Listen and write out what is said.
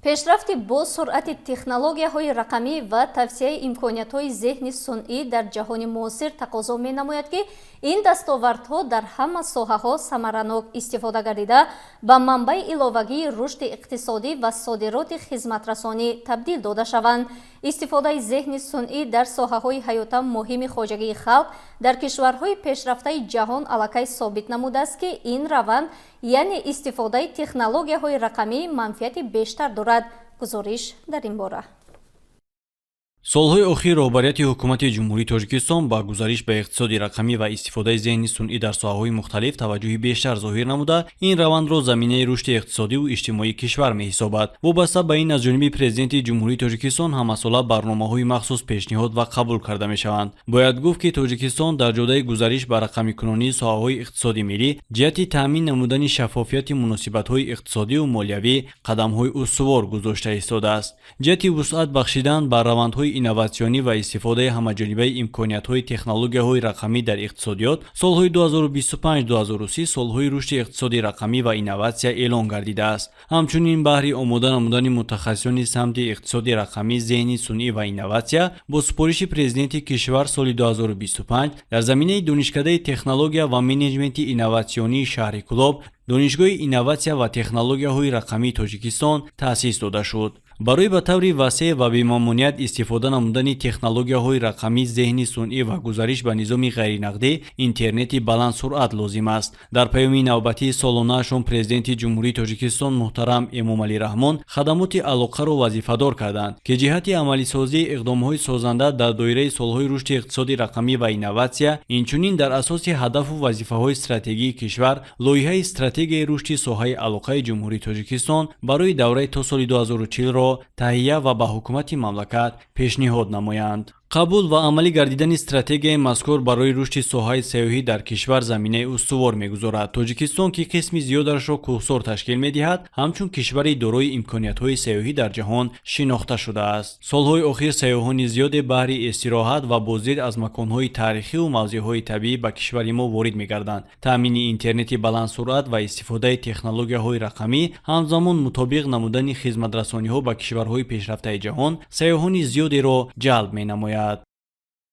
Пешрафти босуръати технологияҳои рақамӣ ва тавсеаи имкониятҳои зеҳни сунъӣ дар ҷаҳони муосир тақозо менамояд, ки ин дастовардҳо дар ҳама соҳаҳо самаранок истифода гардида, ба манбаи иловагии рушди иқтисодӣ ва содироти хизматрасонӣ табдил дода шаванд. Истифодаи зеҳни сунъӣ дар соҳаҳои ҳаётан муҳими хоҷагии халқ дар кишварҳои пешрафтаи ҷаҳон аллакай собит намудааст, ки ин раванд, яъне истифодаи технологияҳои рақамӣ, манфиати бештар дорад. Гузориш дар ин бора. Солҳои охир роҳбарияти Ҳукумати Ҷумҳурии Тоҷикистон ба гузариш ба иқтисоди рақамӣ ва истифодаи зеҳни сунъӣ дар соҳаҳои мухталиф таваҷҷӯҳи бештар зоҳир намуда, ин равандро заминаи рушди иқтисодиву иҷтимоии кишвар меҳисобад. Вобаста ба ин, аз ҷониби Президенти Ҷумҳурии Тоҷикистон ҳамасола барномаҳои махсус пешниҳод ва қабул карда мешаванд. Бояд гуфт, ки Тоҷикистон дар ҷодаи гузариш ба рақамикунонии соҳаҳои иқтисоди миллӣ ҷиҳати таъмин намудани шаффофияти муносибатҳои иқтисодиву молиявӣ қадамҳои устувор гузошта истодааст. Ҷиҳати вусъат бахшидан ба равандҳои инноватсионӣ ва истифодаи ҳамаҷонибаи имкониятҳои технологияҳои рақамӣ дар иқтисодиёт солҳои 2025-2030 солҳои рушди иқтисоди рақамӣ ва инноватсия эълон гардидааст. Ҳамчунин, баҳри омода намудани мутахассисони самти иқтисоди рақамӣ, зеҳни сунъӣ ва инноватсия бо супориши Президенти кишвар соли 2025 дар заминаи Донишкадаи технология ва менеҷменти инноватсионии шаҳри Кӯлоб Донишгоҳи инноватсия ва технологияҳои рақамии Тоҷикистон таъсис дода шуд. Барои ба таври васеъ ва бемамоният истифода намудани технологияҳои рақамӣ, зеҳни сунъӣ ва гузариш ба низоми ғайринақдӣ интернети баландсуръат лозим аст. Дар паёми навбатии солонаашон Президенти Ҷумҳурии Тоҷикистон муҳтарам Эмомалӣ Раҳмон хадамоти алоқаро вазифадор карданд, ки ҷиҳати амалисозии иқдомҳои созанда дар доираи солҳои рушди иқтисоди рақамӣ ва инноватсия, инчунин дар асоси ҳадафу вазифаҳои стратегии кишвар лоиҳаи стратегияи рушди соҳаи алоқаи Ҷумҳурии Тоҷикистон барои давраи то соли 2040-ро таҳия ва ба ҳукумати мамлакат пешниҳод намоянд. Қабул ва амалӣ гардидани стратегияи мазкур барои рушди соҳаи сайёҳӣ дар кишвар заминаи устувор мегузорад. Тоҷикистон, ки қисми зиёдашро кӯҳсор ташкил медиҳад, ҳамчун кишвари дорои имкониятҳои сайёҳӣ дар ҷаҳон шинохта шудааст. Солҳои охир сайёҳони зиёде баҳри истироҳат ва боздид аз маконҳои таърихиву мавзеъҳои табиӣ ба кишвари мо ворид мегарданд. Таъмини интернети баландсуръат ва истифодаи технологияҳои рақамӣ, ҳамзамон мутобиқ намудани хизматрасониҳо ба кишварҳои пешрафтаи ҷаҳон сайёҳони зиёдеро ҷалб менамояд.